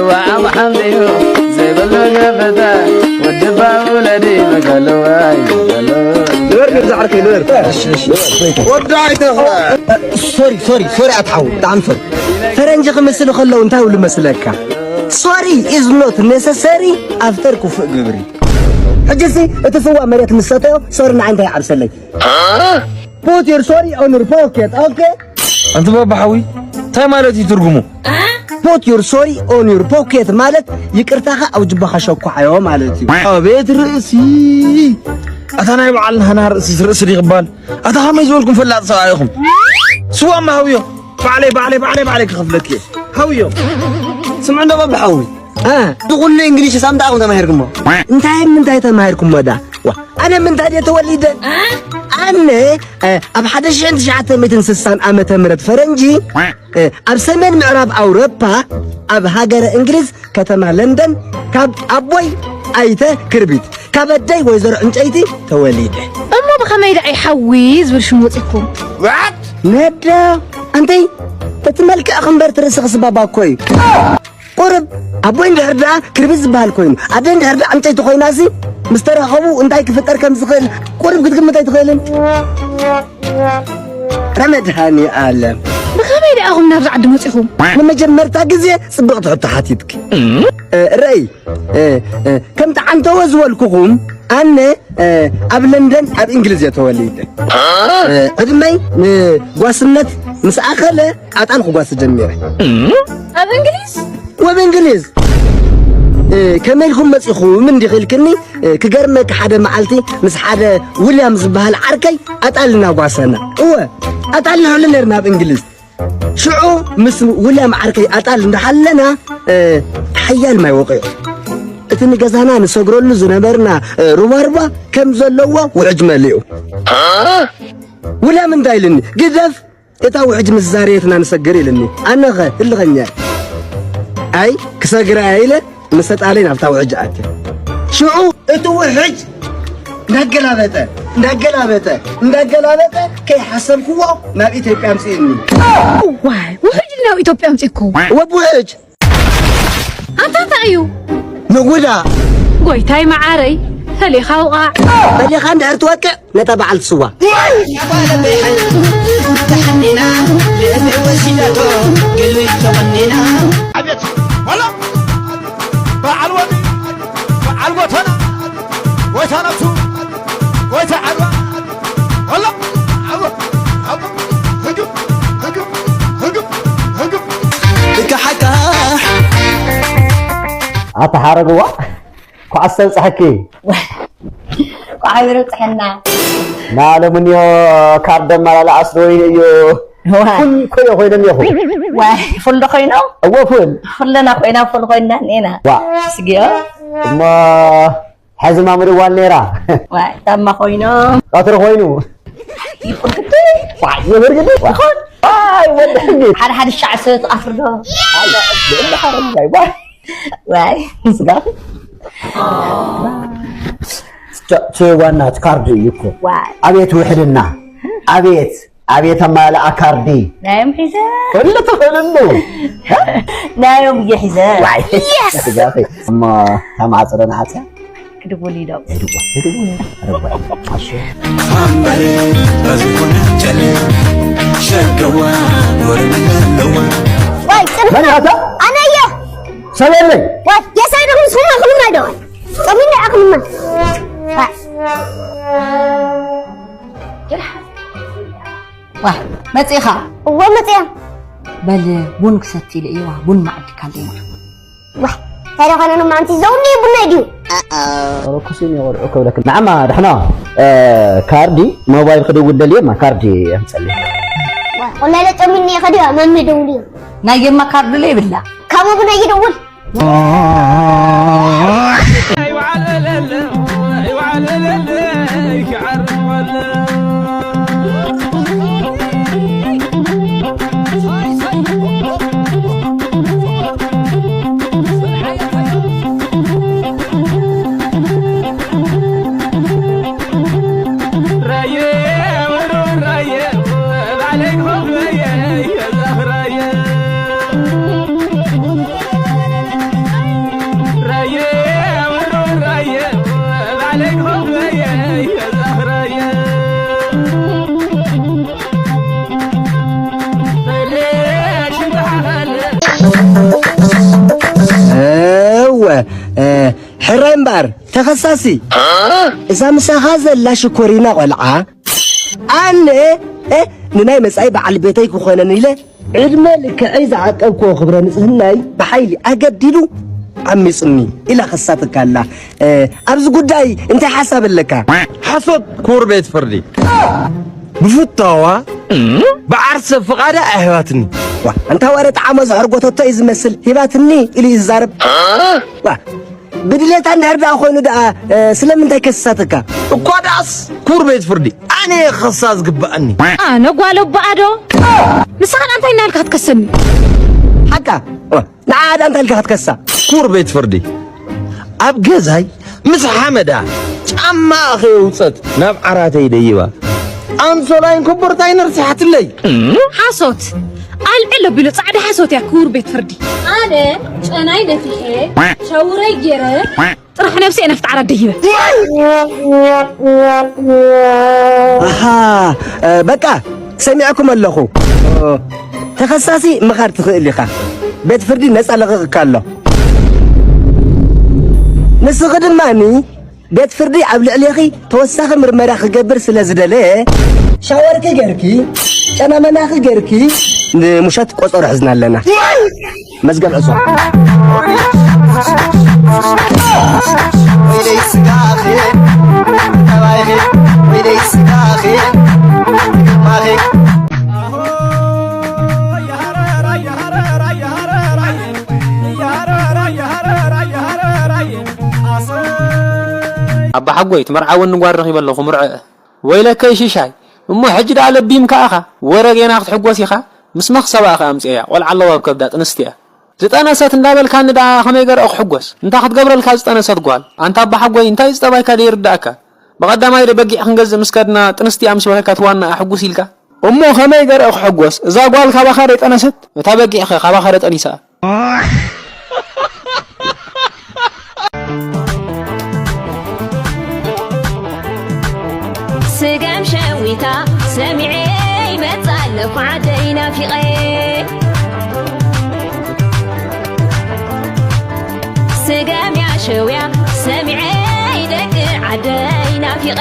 ዋዓም ሓምዚኡ ዘይብሉ ገፈታ ወዲ ባውለዲ መጋለዋይ መጋለዋይ። ንበር፣ ንበር፣ ዝዓርከይ፣ ንበር። እሺ፣ እሺ። ወዲ ኣይተኽለ። ሶሪ፣ ሶሪ፣ ሶሪ፣ ኣትሓው፣ ብጣዕሚ ሶሪ። ፈረንጂ ክምስል ከለዉ እንታይ ይብሉ መስለካ? Sorry is not necessary after ክፉእ ግብሪ። ሕጂሲ እቲ ስዋ መሬት ምስ ሰተዮ ሶሪ ንዓይ እንታይ ይዓብሰለይ? Put your sorry on your pocket, okay? ኣንተ ባባ ሓዊ፣ እንታይ ማለት እዩ ትርጉሙ? Put your sorry on your pocket ማለት ይቅርታኻ ኣብ ጅባኻ ሸኳዓዮ ማለት እዩ። ኣቤት ርእሲ! ኣታ ናይ በዓል ናህና ርእሲ ርእሲ ዲኽባል? ኣታ ከመይ ዝበልኩም ፈላጥ ሰብኣይ ኢኹም? ስዋ እማ ሃውዮ። ባዕለይ፣ ባዕለይ፣ ባዕለይ፣ ባዕለይ ክኸፍለኪ እየ። ሃውዮ። ስምዕ እንዶ ባባ ሓዊ። እ፣ እዚ ኩሉ እንግሊሽ ሳምጣ ኣኹም ተማሂርኩሞ? እንታይ ምንታይ ተማሂርኩሞ ዳ? ዋ፣ ኣነ ምንታይ ድየ ተወሊደ? ኣነ፣ እ፣ ኣብ ሓደ ሽሕን ትሽዓተ ሚእትን ስሳን ዓመተ ምህረት ፈረንጂ፣ እ፣ ኣብ ሰሜን ምዕራብ ኣውሮፓ፣ ኣብ ሃገረ እንግሊዝ፣ ከተማ ለንደን፣ ካብ ኣቦይ ኣይተ ክርቢት፣ ካብ ኣደይ ወይዘሮ ዕንጨይቲ ተወሊደ። እሞ ብኸመይ ደኣ እዩ ሓዊ ዝብል ሽም ወጺኩም? What? ነዳ፣ ኣንተይ፣ እቲ መልክዕ እምበር እቲ ርእሲ ክስባባ እኮ እዩ። ቁርብ፣ ኣቦይ እንድሕር ደኣ ክርቢት ዝበሃል ኮይኑ፣ ኣደይ እንድሕር ደኣ ዕንጨይቲ ኮይናሲ፣ ምስ ተራኸቡ እንታይ ክፍጠር ከም ዝኽእል ቁርብ ክትግምት ኣይትኽእልን? ረመድሃኒ ኣለም። ብኸመይ ደኣ ኢኹም ናብዚ ዓዲ መጺኹም? ንመጀመርታ ግዜ ጽብቕቲ ሕቶ ሓቲትኪ። እ፣ ረይ፣ እ፣ እ፣ ከምቲ ዓንተወ ዝበልኩኹም፣ ኣነ፣ እ፣ ኣብ ለንደን፣ ኣብ እንግሊዝ እየ ተወሊደ። እ፣ ዕድመይ ንጓስነት ምስ ኣኸለ፣ ኣጣል ክጓሲ ጀሚረ። ኣብ እንግሊዝ? ወብ እንግሊዝ። እ፣ ከመይ ኢልኩም መጺኹም እንዲኺ ኢልክኒ፣ እ፣ ክገርመኪ ሓደ መዓልቲ ምስ ሓደ ውልያም ዝበሃል ዓርከይ ኣጣል እናጓሰና። እወ፣ ኣጣል ንሕሉ ነርና ኣብ እንግሊዝ። ሽዑ ምስ ውልያም ዓርከይ ኣጣል እንዳሓለና፣ እ፣ ሓያል ማይ ወቒዑ። እቲ ንገዛና ንሰግረሉ ዝነበርና፣ እ፣ ሩባሩባ ከም ዘለዎ ውሕጅ መሊኡ። ውልያም እንታይ ኢልኒ? ግደፍ፣ እታ ውሕጅ ምስ ዛረየትና ንሰግር ኢልኒ። ኣነኸ ህልኸኛ። ኣይ፣ ክሰግር እየ ኢለ ምስ ኣጣለይ ናብታ ውሕጅ ኣትየ። ሽዑ እቲ ውሕጅ እንዳገላበጠ፣ እንዳገላበጠ፣ እንዳገላበጠ ከይሓሰብክዎ ናብ ኢትዮጵያ ኣምፅእኒ። ዋይ፣ ውሕጅ ናብ ኢትዮጵያ ኣምፂእኩ? ወብ ውሕጅ። ኣንታ እንታይ እዩ? ንጉዳ። ጎይታይ መዓረይ፣ ፈሊኻ ውቓዕ። ፈሊኻ እንድሕር ትወቅዕ ነታ በዓልቲ ስዋ። ተሓኒና፣ ልእቲ ወሲዳቶ፣ ግሉይ ተቐኒና። ኣቤት፣ ዋላ፣ በዓል ወዲ፣ በዓል ጎተና፣ ጎይታ ነብሱ፣ ጎይታ ዓድዋ፣ ዋላ፣ ኣቦ፣ ኣቦ፣ ህግም፣ ህግም፣ ህግም፣ ህግም። ልካ ሓቃሕ። ኣታ ሓረግዋ፣ ኳዕስ ተብጽሐኪ። ኳዕስ ይብጽሐና። ናለምንዮ ካርድ ኣመላልኣስ ዶ ወይኒ እዩ? ዋይ። ፉል ኮዮ ኮይነ እኒኹ። ዋይ፣ ፉል ዶ ኮይኖም? እወ፣ ፉል። ኩለና ኮይና፣ ፉል ኮይና እኒና። ዋ። ስግዮ። እሞ፣ ሕዚ ማሙድ እዋን ነይራ። ዋይ፣ ታማ ኮይኖም። ቀትሪ ኮይኑ። ይኹን ግዲ። ዋይ፣ ይኹን ግዲ። ይኹን። ዋይ፣ ወዲ ሕጊ። ሓደ ሓደ ሻዕ ሰብ ትቐፍር ዶ? ኣይ፣ ልዕሊ ሓደ እንታይ፣ ዋይ። ዋይ። ስጋፍ። ቸ-፣ ቸ-፣ ዋና ካርድ እዩ እኮ። ዋይ። ኣቤት ውሕልና። ኣቤት፣ ኣቤት ኣማልኣ ካርዲ። ናዮም ሒዘ። ክልተ ክእልሉ። ናዮም እየ ሒዘ። ዋይ። የስ። ስጋፍ። እሞ፣ ታማዕጽረን ዓጽያ? ክድውል ኢሎም። ሄድዎ፣ ሄድዎ፣ ረባይ። ኣሹ። ኣምበሬ በዝኾነ ጨሌ ሸገዋ ኖር ኣለዋ። ዋይ፣ ጽንፍ። መን ኣታ? ኣነ እየ። ሰብ የለይ። ዋይ፣ የሳይ ደኹም ስኹም ኣኽሉም ኣይደዋል። ጸሚና ኣኽሉም። ዋይ። ዋይ፣ መጺኻ? እወ፣ መጺኣ። በል፣ ቡን ክሰቲ ኢለ እየዋ፣ ቡን መዓዲ ካለና። ዋይ፣ እንታይ ደኾነ ንማንቲ ዘውኒ ቡና ድዩ? ረኩስ እዩ ቆልዑ ክብለክ። ንዓማ፣ ደሕና፣ እ፣ ካርዲ ሞባይል ክድውል ደልየ፣ ማ ካርዲ ኣምጸልይ። ዋይ፣ ቆላለ ጨሚኒ ከዲያ፣ መሚ ደውልዮ። ናይ የማ ካርዲ ለይብላ። ካብ ቡና ይደውል። ሕራይ እምበኣር ተኸሳሲ፣ እዛ ምሳኻ ዘላ ሽኮሪና ቆልዓ ኣነ፣ እ፣ ንናይ መጻኢ በዓል ቤተይ ክኾነን ኢለ ዕድመ ልክዐይ ዝዓቀብክዎ ክብረ ንጽህናይ ብሓይሊ ኣገዲዱ ዓሚጹኒ ኢላ ከሳትካ ኣላ። እ፣ ኣብዚ ጉዳይ እንታይ ሓሳብ ኣለካ? ሓሶት ክቡር ቤት ፍርዲ። ብፍታዋ ብዓርሰ ፍቓዳ ኣይህባትኒ። ዋ፣ ኣንታ ወረ ጣዕሞ ዘሕርጎተቶ እዩ ዝመስል። ሂባትኒ ኢሉ እዩ ዝዛረብ። ዋ፣ ብድሌታ እንድሕር ደኣ ኮይኑ ደኣ፣ እ፣ ስለምንታይ ከስሳትካ? እኳ ደኣስ ክቡር ቤት ፍርዲ፣ ኣነ እየ ክኸሳ ዝግብኣኒ። ኣነ ጓል ኣቦኣ ዶ? ንስኻ ደኣ እንታይ እናበልካ ክትከሰኒ? ሓቃ፣ ዋ፣ ንዓ ደኣ እንታይ ኢልካ ክትከሳ? ክቡር ቤት ፍርዲ፣ ኣብ ገዛይ ምስ ሓመዳ ጫማ ከየውፀት ናብ ዓራተይ ደይባ ኣንሶላይን ኮቦርታይን ረሲሓትለይ። ሓሶት! ኣልዕል ኣቢሉ ጻዕዳ ሓሶት እያ ክቡር ቤት ፍርዲ። ኣነ ጨናይ ነፊሐ፣ ሸውረይ ገይረ፣ ጥራሕ ነብሰይ እየ ናብቲ ዓራት ደይበ። ኣሃ፣ እ፣ በቃ ሰሚዐኩም ኣለኹ። ተኸሳሲ ምኻድ ትኽእል ኢኻ። ቤት ፍርዲ ነጻ ለቒቕካ ኣሎ። ንስኺ ድማኒ ቤት ፍርዲ ኣብ ልዕሌኺ ተወሳኺ ምርመራ ክገብር ስለ ዝደለየ፣ ሻወርኪ ገርኪ፣ ጨና መናኺ ገርኪ፣ ንምሸት ቆጸሮ ሒዝና ኣለና። መዝገብ ዕጾ። ወይለይ ስጋኺ፣ ተባይኺ፣ ወይለይ ስጋኺ፣ ግርማኺ። ኣባ ሓጎይ፣ ትመርዓወኒ ጓል ረኺበ ኣለኹ፣ ምርዐ። ወይለከይ ሽሻይ፣ እሞ ሕጂ ደኣ ለቢምካ ኢኻ፣ ወረ ጌና ክትሕጎስ ኢኻ፣ ምስ መኽሰባ ኢኻ ኣምጽኤያ፣ ቆልዓ ኣለዋ ኣብ ከብዳ፣ ጥንስቲ እያ። ዝጠነሰት እንዳበልካኒ ደኣ ከመይ ገርአ ክሕጎስ? እንታይ ክትገብረልካ ዝጠነሰት ጓል? ኣንታ ኣባ ሓጎይ፣ እንታይ ዝጠባይካ ደይርድኣካ? ብቐዳማይ ዶ በጊዕ ክንገዝእ ምስ ከድና፣ ጥንስቲ እያ ምስ በለካ ትዋና ሕጉስ ኢልካ? እሞ ከመይ ገርአ ክሕጎስ? እዛ ጓል ካባኻ ደይጠነሰት? እታ በጊዕኸ ካባኻ ደጠኒሳ? ስገም ሸዊታ ሰሚዐ ይመጽእ ኣለኹ ዓደይ ናፊቐ። ስገም ያሸውያ ሰሚዐ ደቂ ዓደይ ናፊቐ።